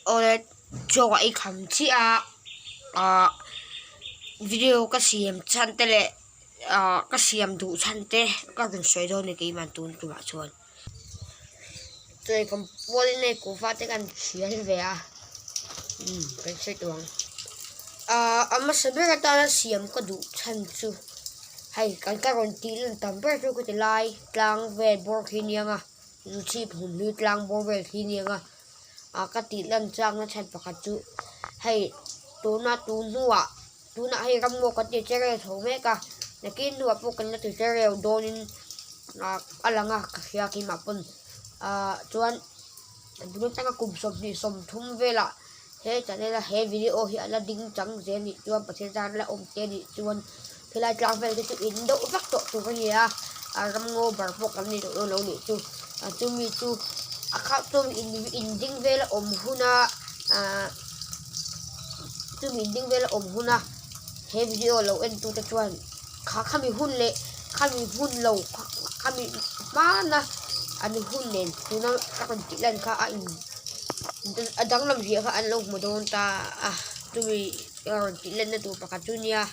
Awle chaw a ei kham chiah a ah video ka siam chhan te leh ah ka siam duh chhan te ka rawn sawi dawn a ni keimah tun tumah chuan. Chaw ei kham pualin hei kuhva te kan thial ve a umm kan sawi tawh ang. Ah a hmasa ber atana siam ka duh chhan chu hei kan ka rawn tih lan tam ber chu ka ti lai tlang vel bawr khi nia nga chhip hmun hlui tlang bawr vel khi nia nga. ah ka tih lan chak na chhan pakhat chu hei tuna tun hnuah tunah hei ramngaw kan ti che reu chho mek a nakin hnuah pawh kan la ti che reu dawnin ah a lang a ka hria keimah pawn ah chuan tun atanga kum 20 30 velah he channel a he video hi a la ding chang zel nih chuan Pathian zar la awm te nih chuan helai tlang vel te chu in deuh vek tawh tur a ni a a ramngaw bar pawh kan nei tawh dawn lo nih chu a chumi chu a kha chumi in in ding vel a awm hun a ahh chumi in ding vel a awm hun a he video lo en tu te chuan kha khami hun leh khami hun lo khami hmana an hun nen tuna ka rawn tih lan kha a in a danglam zia kha an lo hmu dawn ta a chumi ka rawn tih lan na tur pakhat chu nia.